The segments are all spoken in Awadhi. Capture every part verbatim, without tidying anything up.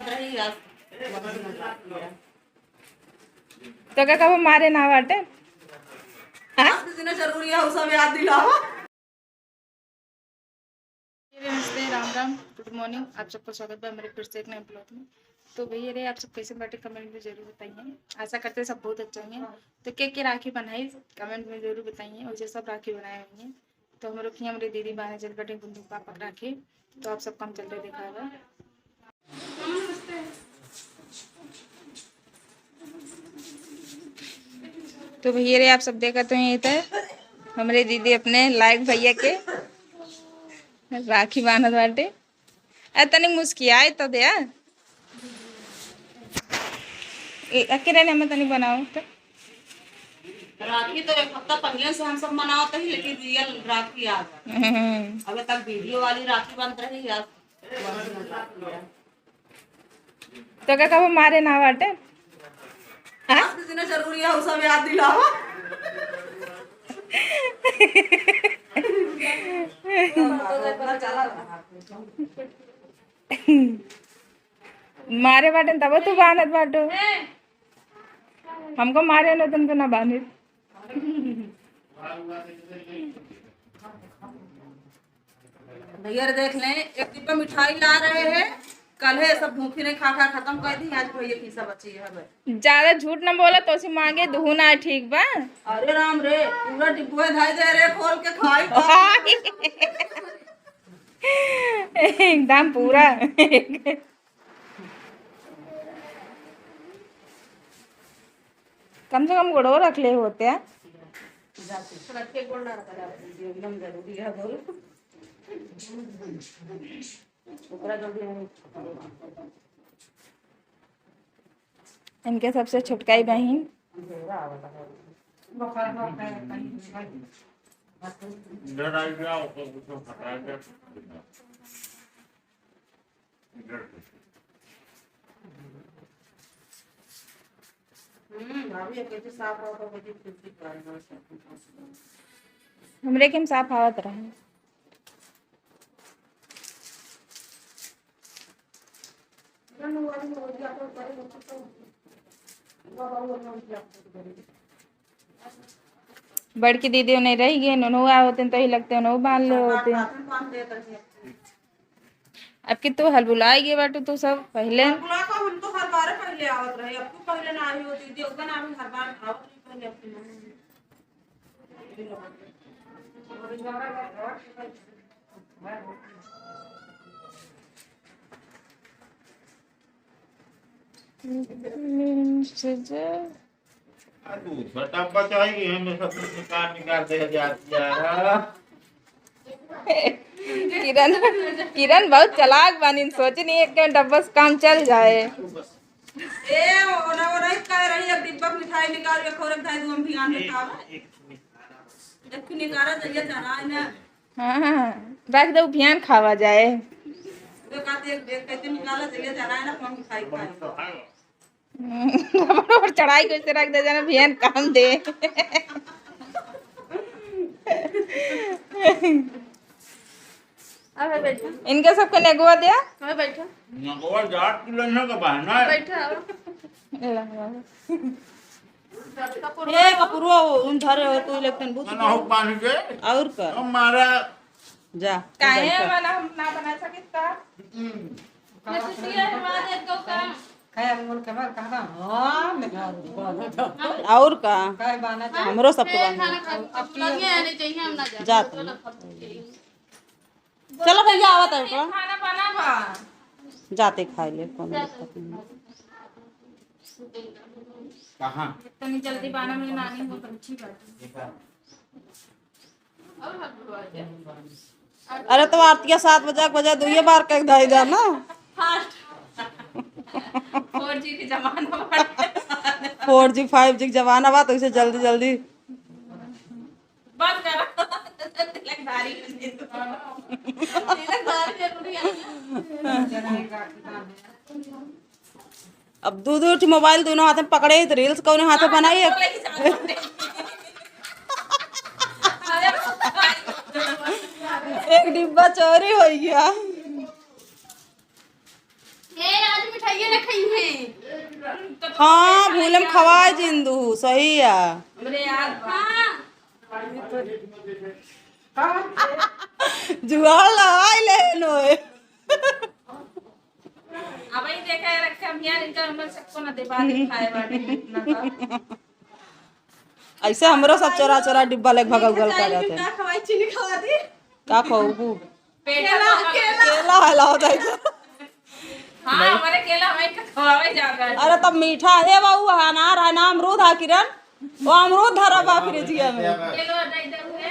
रही आज। तो का कबो मारे ना बाटे? हाँ? आज के दिन जरूरी है, उ सब याद दिलावा। नमस्ते, राम राम, गुड मॉर्निंग। आप सबको स्वागत बा हमारे फिर से एक नए ब्लॉग में। तो भैया रे, आप सब कैसे बाटे, कमेंट में जरूर बताइए। आशा करते हैं सब बहुत अच्छा होंगे। तो के के राखी बनाई, कमेंट में जरूर बताइए। और जो सब राखी बनाए होंगे, तो हमरो की हमरे दीदी बाने चल बाटे गुंडू पापा के राखी। तो आप सबका हम चल रहे दिखावा। तो भैया रे, आप सब देखत हो, ये तो हमरे दीदी अपने लायक भैया के राखी बांधत बाटे। आ, तनी मुस्कियाए तो दे, आ। ए, अकेले ने हमें तनी बनाओ तो। राखी तो एक हफ्ता पहले से हम सब मनावत ही, लेकिन रियल राखी आ गया। हम्म। अबे तक वीडियो वाली राखी बनत रही, आज तो का कबो मारे ना बाटे? हाँ? आज के दिन जरूरी है, उ सब याद दिलावा। मारे बाटे तब तू बांधत बाटो। हमको मारे न तुमको ना बांधे। भैया रे देख लें, एक डिब्बा मिठाई ला रहे हैं, कल है सब भूखी नहीं खा खा खत्म कर दी, आज भैया की सब बची है बस। ज्यादा झूठ न बोला तो उसे मांगे दुहू ना, ठीक बा? अरे राम रे, पूरा डिब्बा धाई दे रे, खोल के खाई। एकदम पूरा। कम से कम गोड़ो रख ले होते हैं। रखे गोड़ ना रखा जाता है, एकदम जरूरी है बोल। ओकरा जल्दी नहीं। इनके सबसे छोटकाई बहिन। इधर आ जाओ, तो कुछ हटा दे। हम्म, भाभी, ये कैसे साफ हो तो मुझे खुशी करना है। हमरे के हम साफ आवत रहे। बड़की दीदी उन्हें रह गए, उन्हों आ होते तो ही लगते, उन्हों बांध ले होते। अब कि तू हलबुलाए गए बाटू, तू सब पहले। हलबुला का हम तो हर बार पहले आवत रहे, अब तू पहले ना आई हो दीदी, ओतना हम हर बार आवत रहे पहले, अब तू ना आई। आ, दूसरा डब्बा चाहिए, हमें सब कुछ निकाल, निकाल दे जाती है। किरण, किरण बहुत चालाक बानी, सोचे नहीं एक डब्बा से काम चल जाए। ए, ओना, ओना ही कह रही है, डिब्बा में मिठाई निकाल के खोरे खाए, दो हम भियान में खावे। एक ठो निकाला, जइया चला है ना। हाँ, हाँ, रख दो, भियान खावा जाए। वो कहते एक, एक कहते निकाला, जइया चला है ना, कौन मिठाई खाए। हम्म, रबड़ पर चढ़ाई के उसे रख दे, जाना भियान काम दे। अबे बैठा। इनके सबके नेगवा दिया। अबे बैठा। नेगवा जाट कुल ना का बहाना है। बैठा, आवा। ए, कपुरवा, उन धरे हो तू, लेकिन बुझ ना हो पानी के। और का? हमारा जा, काहे बैठा। वाला हम ना बना सकित का? हम्म। मैं तो दिया है, वहाँ देख दो का। काहे अनमोल के बार कहना? हाँ, निकाल दो। और का? काहे बहाना चाहे? हमरो सबके बहाना। खाना खा, अब अब लगे आने चाहिए, हम ना जाए। जा तुम। चलो भैया, आवत है ओकरा। खाना बना बा। जाते खाए ले, कौन दिक्कत नहीं। कहाँ? इतनी जल्दी बना में नानी हो तो अच्छी बात है। अरे तो आरतिया सात बजे के बजाय दुइये बार कह धाई जा ना। फास्ट। फोर जी के जमाना बाटे। फोर जी, फाइव जी के जमाना बा, तो इसे जल्दी जल्दी बंद कर। तिलकधारी हो जाए तो। तिलकधारी जरूरी है। अब दू दू ठो मोबाइल दोनों हाथ में पकड़े, तो रील्स कौन हाथ में बनाई? एक डिब्बा चोरी हो गया। ए, आज मिठाइये ना खाई है। हाँ, भूलम खवाए जिंदू, सही है। हमरे याद बा। हाँ। जुगाड़ लगाई ले नोए। अब ही देखा है, रक्षा अभियान इनका हमर सबको ना दे पावे खाए बाटे इतना तो। ऐसे हमरो सब चोरा चोरा डिब्बा लेके भगौगल का जाते हैं। का खवाई, चीनी खवा दी। का खाऊ? पेट केला, केला। केला है, लाओ दाई। हाँ, हमारे केला हमारे खवावे जाता है। अरे तब मीठा है बाबू, अनार है ना अमरूद है किरण, वो अमरूद धरा बा फ्रिजिया में। केला दे दे हुए।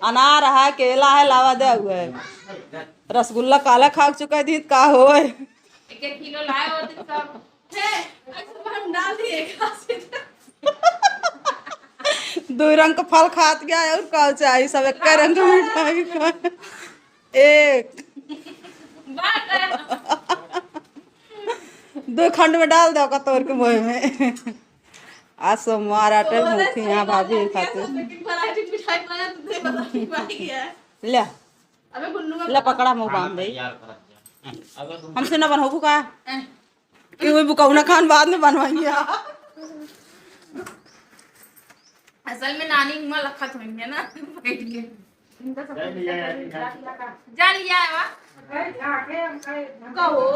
अनार है, केला है, लावा दे हुए। रसगुल्ला काला खा चुका है, दीद का होए। एक एक किलो लाए होते सब। हे, ऐसे हम डाल दिए घास पे। दो रंग का फल खात गया है, और का चाहिए? सब एक रंग का मिठाई खा। एक। बात है। दो खंड में डाल दो का तोड़ के मुंह में। आज सोमवार आटे भूखी यहाँ भाभी खातिर। लेकिन variety मिठाई बना तो दे, पता नहीं भाई है। ले। अबे गुल्लू का ले पकड़ा, मुँह बांध दे। तैयार कर दिया। अबे तुम हमसे ना बनोबू का? हैं? कि वो बुकौना खान बाद में बनवाइए। असल में नानी हुआ लखत होइहैं ना, बैठ के। इनका सब जा लिया है, जा लिया का? जा लिया है, वा? कहो,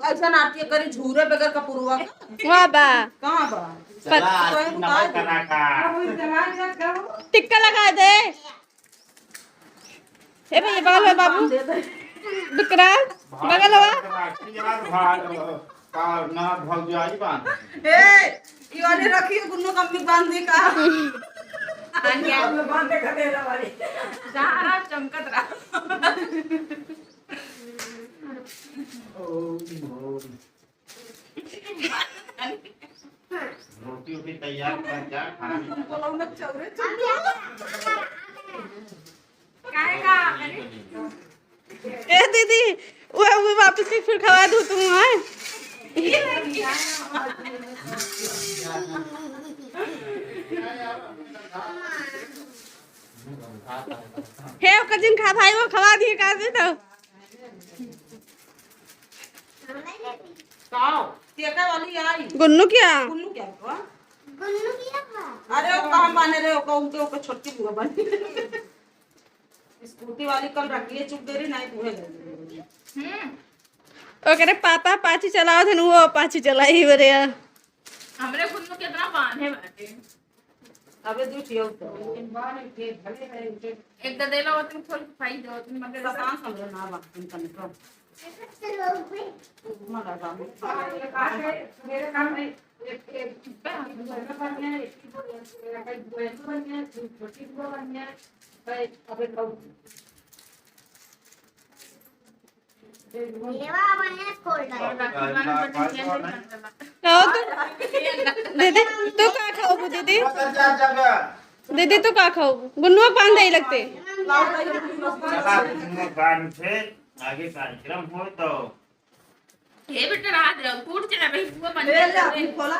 ऐसा नाटक करी झूरे बगैर कपुरुआ का। वाह बा। कहाँ बा? चला, आज कहीं नमक बुता दे। करा का। टिक्का लगा दे। ए भैया, बगल में बाबू। विक्रांत, बगल में। यार, भाग, का ना भौजाई बांध। ए, ई वाली रखी है, गुन्नू कम्मी बांध दी का? आनिया। बांध दे, खदेड़ा वाली। जहाँ रहा, चमकत रहा। ओ, ओ। रोटी वोटी तैयार कर जा, खाना। काहे का? ए दीदी, वो, वो वापस से फिर खवा दूँ तुम, हैं? हे, ओकर जिन खा भाई, वो खवा दिए, का दे दो। का? केका वाली आई? गुन्नू क्या? गुन्नू क्या हुआ? गुन्नू क्या हुआ? अरे, वो कहाँ बने रे, ओका, उनके, ओका छोटकी बुआ बनी। स्कूटी वाली कल रखिए, चुप दे रही, नहीं, तू है। हम्म। ओकरे पापा पाछी चलावत हन, वो पाछी चलाई बरे। हमरे गुन्नू केतना बान्हे बाटे। अबे दू ठियो तो। एक गदेला होत में खोल के खाई दे, होत में मगर तो सांस हमरे ना बा, हम कने तो। मरा बा। मेरे काम में एक, एक, एक बन गया, एक बन गया, एक बन गया, छोटी बन गया, भाई, अबे खाओ। तो तू, दीदी, तू का खाओबू, दीदी? दीदी, तू का खाओबू? गुन्नुआ पान दे लगते। चला, गुन्नुआ पान से आगे कार्यक्रम हो तो। ए बेटा, रहा दे, टूट जाए भाई, बुआ बन ले, ले, जाए। अपनी खोला।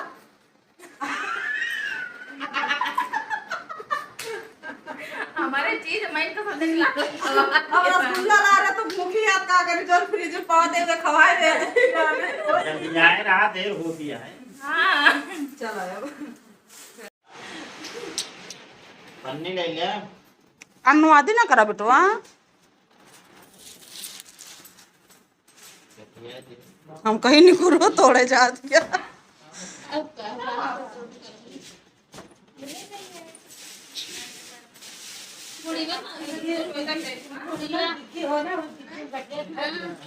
हमारे चीज मैं तो समझ ला। अब रसगुल्ला ला रहे तो मुखी याद का करी, जल फ्रिज में पवा दे, खवाए दे। जल्दी आए रहा, देर हो गया है। हाँ। चलो अब। पन्नी ले ले। अनुवादी ना करा बेटवा। हम कहीं निकुरो तोड़े जात क्या?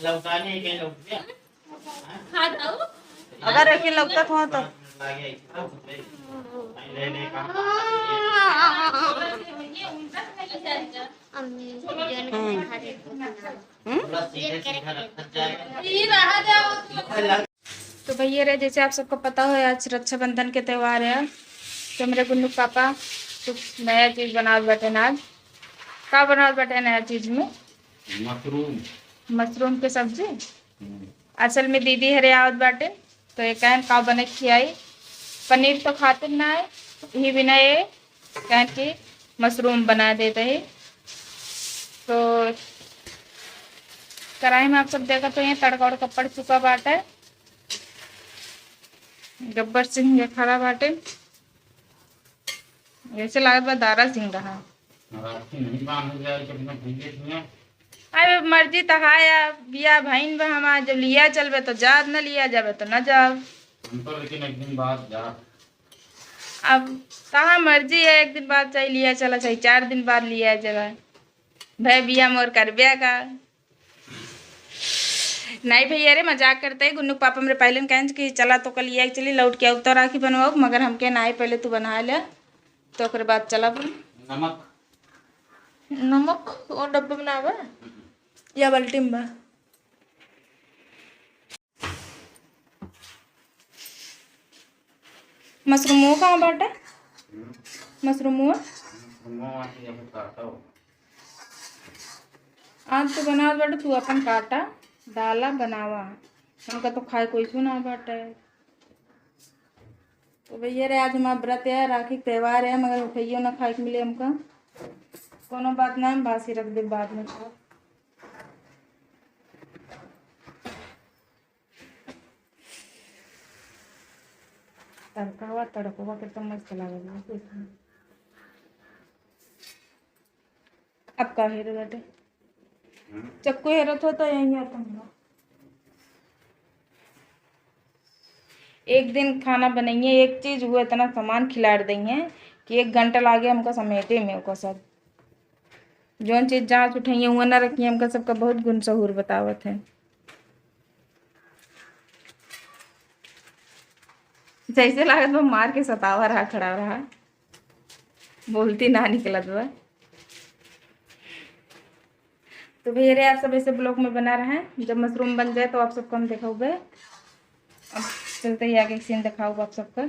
लौटाने के लोग क्या? अगर एक ही लौकत हो तो। अम्मी, जौन के हम्म। दिखा दे। हम्म? तो भैया रे, जैसे आप सबको पता हो, आज रक्षाबंधन के त्योहार है, तो मेरे गुन्नू पापा कुछ नया चीज बनावत बाटे आज। का बनावत बाटे नया चीज में? मशरूम। मशरूम के सब्जी? हम्म। असल में दीदी हरे आवत बाटे, तो ये कहन का बने खियाई। पनीर तो खाते ना है, यही बिना ये कहन की मशरूम बना देते हैं। तो कढ़ाई में आप सब देखत होइहैं, तड़का उड़का पड़ चुका बाटे। गब्बर सिंह ये खड़ा बाटे, जैसे लागत बा दारा सिंह रहा। अब मर्जी त है, अब बिया भइन बा हमार, जब लिया चलबे तो जाब, न लिया जाबे तो न जाब। हम तो लेकिन एक दिन बाद जाब। अब कहाँ मर्जी है, एक दिन बाद चाहे लिया चला, चाहे चार दिन बाद लिया चला। भए बिया मोर करबे का। नाहीं भइया रे, मजाक करत ही। गुन्नू के पापा हमरे पहिले कहन कि चला तोका लिया के चली, लौट के आउब तो राखी बनवाउब, मगर हमके नाहीं, पहिले तू बना ले, तो ओकरे बाद चलब। नमक? नमक वो डब्बा में ना बा, या बाल्टी में बा। मशरूमो कहाँ बाटे? हम्म। मशरूमो? मशरूमो आके यहाँ काटो। आज तो बनावत बाटे, तू अपन काटा, डाला, बनावा। हमका तो खाए कोई सुना बाटे। तो भइया रे, आज हमार व्रत है, राखी के त्योहार है, मगर मिठाइयो ना खाए के मिले हमका। कोनो बात ना, हम बासी रख देब बाद में खाब। तड़कावा, तड़कवा के तो मस्त लागल बा। अब का हेरे बाटे? हम्म। चक्कू हेरत हो तो यहीं आता हूँ। एक दिन खाना बनइहैं, एक चीज, वो इतना सामान खिलार दइहैं कि एक घंटा लागे हमका समेटे में ओका सब। जौन चीज जाँच उठइहैं, वो ना रखिहैं, हमका सबका बहुत गुण सहूर बतावत है। जैसे लागत बा मार के सतावा रहा, खड़ा रहा, बोलती ना निकलत बा। तो भइया रे, आप सब ऐसे vlog में बना रहे, जब मशरूम बन जाए तो आप सबको हम दिखाऊबे। अब चलते ही आगे scene दिखाऊब आप सबका।